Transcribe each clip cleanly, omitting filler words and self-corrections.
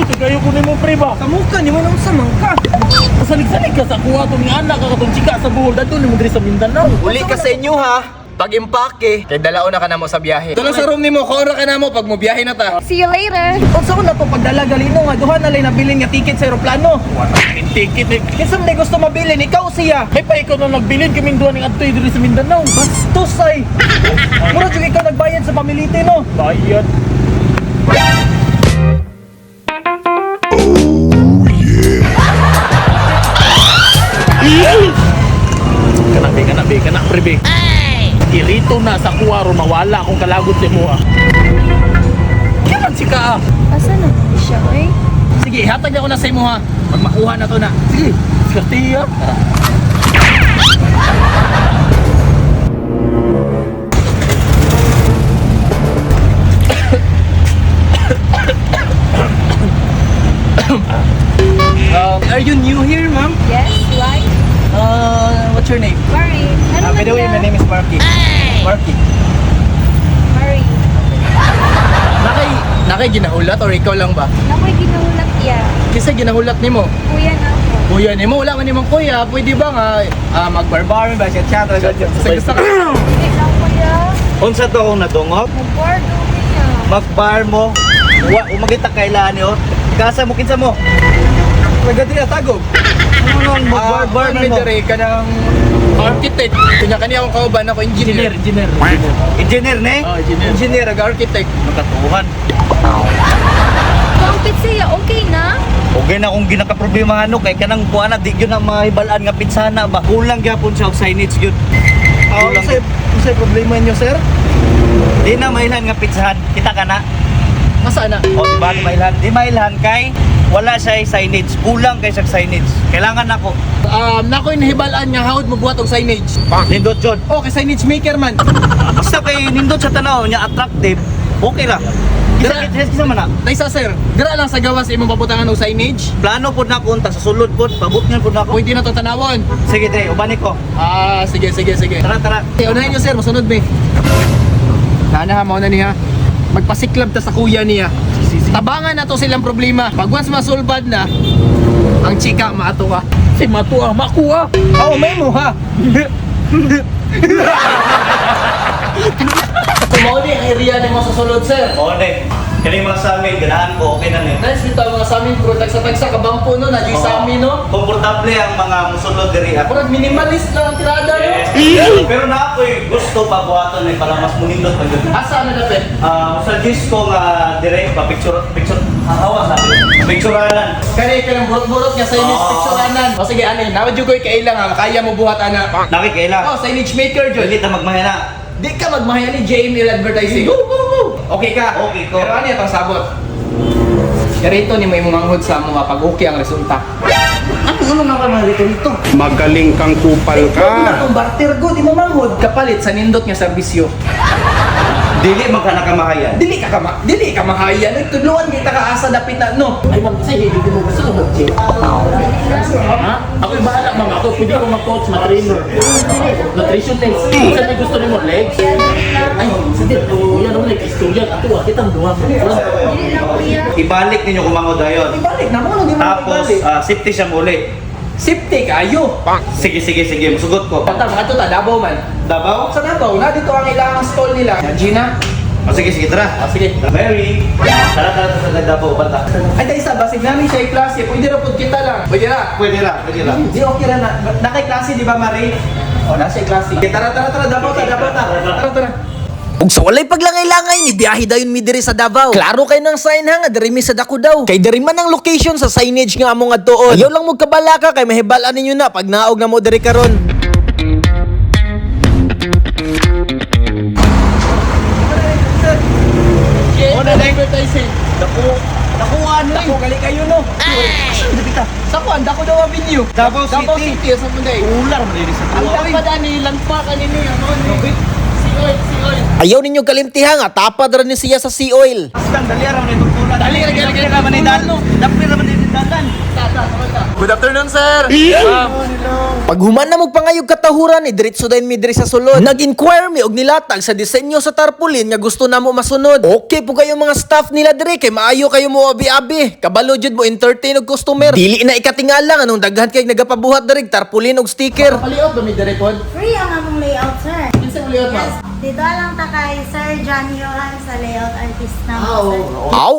Dito kayo kunin mo pre ba? Kamuka ni mo nang sa mangka. Salig-salig ka sa kuha tong anak ka katong chika sa buhol dadto nimo diri sa Mindanao. Uli ka sa inyo ha. Pag impake, kay dalaon na ka na mo sa biyahe. Dala sa room nimo, kuha ka na mo pag mo biyahe na ta. See you later. Unsa ko na to pagdala galino nga duha na lay nabilin nga ticket sa eroplano. Wala ning ticket eh. Kinsa man day gusto mabilin ikaw siya. May pa ikaw na nagbilin kaming duha ning adtoy diri sa Mindanao. Bastos ay. Mura jud ikaw nagbayad sa pamilite no. Bayad. Kana be, kana be, kana pre be. Kirito na sa kuha ron mawala akong kalagot sa imuha. Kailan si ka ah? Asa na siya, oy? Sige, hatag ako na sa imo ha. Pag makuha na to na. Sige, siya. Are you new here, ma'am? Yes, why? What's your name? Mary. Ano By the way, my name is Marky. Marky. Mary. Nakay nakay ginahulat or ikaw lang ba? Nakoy ginulat ya. Kasi ginahulat nimo. Kuya na ako. Kuya nimo, wala man nimong kuya, pwede ba nga magbarbar ba siya chat gusto ka? Hindi lang kuya. Unsa to akong nadungog? Magbar do niya. Magbar mo. Wa umagita kailan niyo. Kasa mo kinsa mo? Nagadiri atagog. Ano nang magbar-bar man man mo? diri ka ng architect. Kunya kani akong kauban ako Engineer, engineer. engineer. Engineer. Engineer ne? Oh, engineer. Engineer ag architect. Makatuhan. Kung pizza, okay na? Okay na kung ginakaproblema ano kay kanang kuan na di gyud na mahibalaan nga pitsana ba. Kulang gyapon siya og signage gyud. Kulang. Unsay problema niyo, sir? Di na mailhan nga pitsahan. Kita ka na. Asa na? O di ba di mailhan? Di mailhan kay wala siya signage. Kulang kay siya signage. Kailangan nako. Nakoy nahibalaan nga hawd mo buhat og signage. Nindot jud. Oh, kay signage maker man. Basta kay nindot sa tanaw niya attractive. Okay ra. Kisa kisa, kisa man na. Naisa sir, dira lang sa gawas imong pabutangan og signage. Plano pod na ko unta sa sulod pod, pabot nga pod na ako. Pwede na to tanawon. Sige dre, ubani ko. Ah, sige sige sige. Tara tara. Okay, unahin niyo sir, masunod be. Nana ha, mauna niya. Magpasiklab ta sa kuya niya. Tabangan na to silang problema. Pag once masulbad na, ang chika maato ka. Si Matua, makuha. Oo, may mo ha. Mao ni ang area nimo sa sulod, sir. Oo ne. Kani mga sa amin, ganahan ko, okay na ni. Nice dito ang mga samin bro, tagsa-tagsa kabangpo no, na sami no. Komportable ang mga musulod diri ha. Murag minimalist lang ang tirada no. Yes. Pero na ako'y gusto pabuhaton ni para mas munindot pa gyud. Asa na dapit? Ah, suggest ko nga dire pa picture picture hawa sa pictureanan. Kani kanang burot-burot nga signage Oo. pictureanan. O sige ani, nawa jud ko'y kaila nga kaya mo buhat ana. Nakikaila. Oh, signage maker jud. Dili ta magmahina. Di ka magmahaya ni JML Advertising. Go, go, go! Okay ka? Okay ko. Pero ano itong sabot? Yarito ni may manghod sa mga pag okay ang resulta. Ano ano nga ka mga rito? Magaling kang kupal Ka! ka. Itong barter go, di mo manghod. Kapalit sa nindot nga serbisyo. Dili man ka nakamahayan. Dili ka mahaya. Nagtudluan kita ka asa dapit na, no? Ay ma'am, kasi hindi mo gusto mo mag-check. Ha? Ako'y bahala ma'am. Ako pwede ko mag-coach, ma-trainer. Nutritionist. Saan may gusto nimo legs? Ay, sige. Kuya naman like istorya. Ato ah, kitang duha. Dili lang kuya. Ibalik ninyo kumangod dayon. Ibalik na mo, di mo Tapos ibalik. safety siya muli. Safety kayo. Sige sige sige, musugot ko. Bata, mga to ta, Davao man. Davao? Sa Davao, na dito ang ilang stall nila. Gina? Oh, sige sige tara. Ah, sige. Mary, tara tara sa Davao bata. Ay, dahil sa basig namin siya klase, pwede ra pud kita lang. Pwede ra. Pwede ra, pwede ra. Di okay ra na. Nakay klase di ba, Marie? O, nasa klase. Okay, tara, tara, tara, Davao ta, Davao ta. Tara, tara. Ug sa walay paglangay-langay ni biyahe dayon mi diri sa Davao. Klaro kay nang sign ha nga diri mi sa dako daw. Kay diri man ang location sa signage nga among adtuon. Ayaw lang mo kabalaka kay mahibal-an ninyo na pag naog na mo diri karon. Ona advertising. Dako, dako ano eh. Dako gali kayo no. Sa kuan, Dako daw Avenue. Davao Davao City. City sa Munday. Ular man diri sa Ang tuwa. dapat ani landmark ani ni ano ni. Sea oil, sea oil. Ayaw ninyo kalimtiha nga tapad ra ni siya sa Sea Oil. Basta dali ra man itong tulad. Dali ra gali man dalan. Dapir naman din dalan. Good afternoon, sir. Paghuman na magpangayog katahuran ni diretso dayon mi diri sa sulod. Nag-inquire mi og nilatag sa disenyo sa tarpaulin nga gusto namo masunod. Okay po kayo mga staff nila diri kay maayo kayo mo abi-abi. Kabalo jud mo entertain og customer. Dili na ikatingala nganong daghan kay nagapabuhat diri tarpaulin og sticker. Paliot ba mi diri pod? Free ang among layout, sir. Kinsa mo layout, ma'am? Yes. Dito lang ta kay Sir John Johan sa layout artist namin, sir. Aw,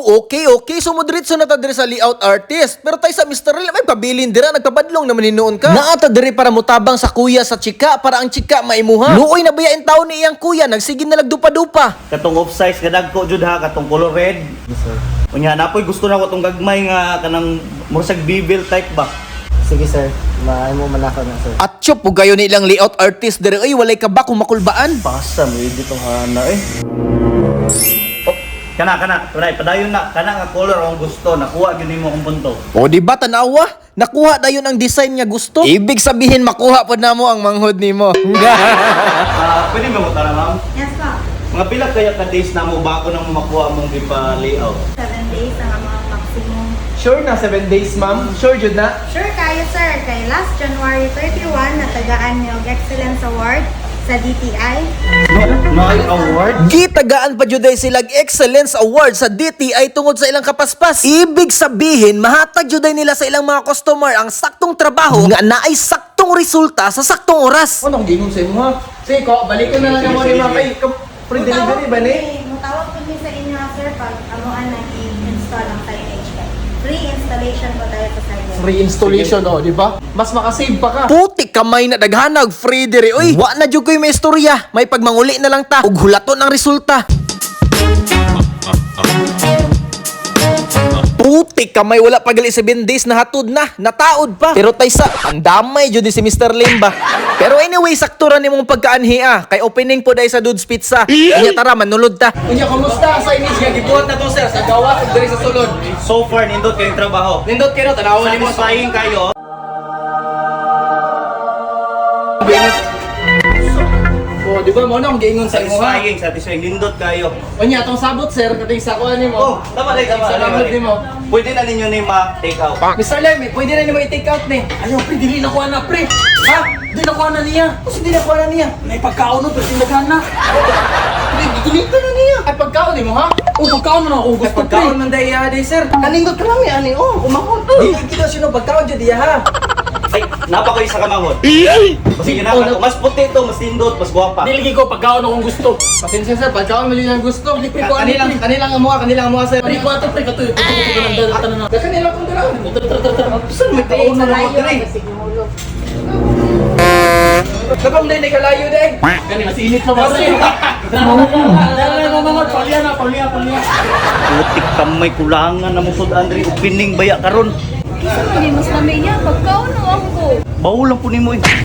okay. So mo diretso na ta diri sa layout artist. Pero tay sa Mr. Real, may pabilin dira nagpabadlong naman ni noon ka. Naa ta diri para mutabang sa kuya sa chika para ang chika maimuha. Luoy na baya in taon ni iyang kuya, nagsige na lagdupa-dupa. Katong off size kadagko jud ha, katong color red. Yes, sir. Unya napoy gusto na ko tong gagmay nga kanang murag bevel type ba. Sige sir, maay mo man ako na sir. At chop, gayon ni ilang layout artist diri ay walay ka ba kung makulbaan. Pasa mo dito hana eh. Oh, kana kana, tunay padayon na kana nga color ang gusto, nakuha gyud nimo akong punto. O di ba tanawa? Nakuha dayon ang design nga gusto. Ibig sabihin makuha pod namo ang manghod nimo. Ah, pwede ba mo tara ma'am? Yes po. Mga pila kaya ka days na mo bago nang makuha mong gipa layout? 7 days ang among maximum. Sure na 7 days, ma'am. Sure jud na. Sure kayo, sir. Kay last January 31, natagaan niyo og Excellence Award sa DTI. No, no ay award. Gitagaan pa juday silag Excellence Award sa DTI tungod sa ilang kapaspas. Ibig sabihin, mahatag juday nila sa ilang mga customer ang saktong trabaho nga naay saktong resulta sa saktong oras. Ano ang gingon sa imo ha? Sige ko, balik ko na lang mo ni ma'am. Ay, free delivery ba ni? Mutawag po mi sa inyo, sir, pag amuan nang i-install ang signage. Free installation po tayo sa signage. Free installation, oh, di ba? Mas makasave pa ka. Putik kamay na daghanag free diri oy. Wa na jud koy may istorya, may pagmanguli na lang ta ug hulaton ang resulta. Putik kamay wala pa gali 7 days na hatod na, nataod pa. Pero taysa, ang damay jud ni si Mr. Limba. Pero anyway, sakto ra nimong pagkaanhi ah. Kay opening po dahil sa Dudes Pizza. Unya tara manulod ta. Unya, kumusta sa signage nga gibuhat na to, sir, sa gawas ug diri sa sulod? So far nindot kayong trabaho. Nindot kayo, tanawa nimo. Satisfying kayo. Oh, di ba mo na akong giingon sa imo ha? Satisfying, satisfying nindot kayo. Unya, atong sabot, sir, kating sa kuan nimo. Oh, tama lang, tama. Sa manghod nimo. Pwede na ninyo ni ma-take out. Mr. Lem, pwede na nimo i-take out ni. Ayaw, pre, dili na kuha na, pre. Ha? Di na kuha na niya. Kasi di na kuha na niya. May pagkaon no, pero tindagan na. Pre, gigilitan na niya. Ay, pagkaon nimo ha? Oh, pagkaon na ako gusto, pre. Pagkaon man dahil iya day, sir. Kanindot ka lang ni ani oh, umahon. Dili gid sino pagkaon jud iya ha. Ay, napa kayo sa kamanghod. Sige na, Oh, mas puti ito, mas nindot, mas gwapa. Dili ko pagkaon akong gusto. Pasensya sir, pagkaon man yun ang gusto. Pre, kuha ni, Kanilang pre. kanilang amuha, kanilang amuha sir. Pre, kuha to, pre, katuyo. Ay! Kanilang kong dalaw. Tara, tara, tara, tara. Saan may Ay, kaon na sa lang layo, diri? basig mahulog. Kapag dai kalayo dai. Gani, mas init pa ba? Tara, tara, tara, palya na, palya, palya. Putik kamay kulangan na musod Andre opening baya karon. Kinsa man ni mas lami niya? Pagkaon na ako. Bawo lang po nimo eh.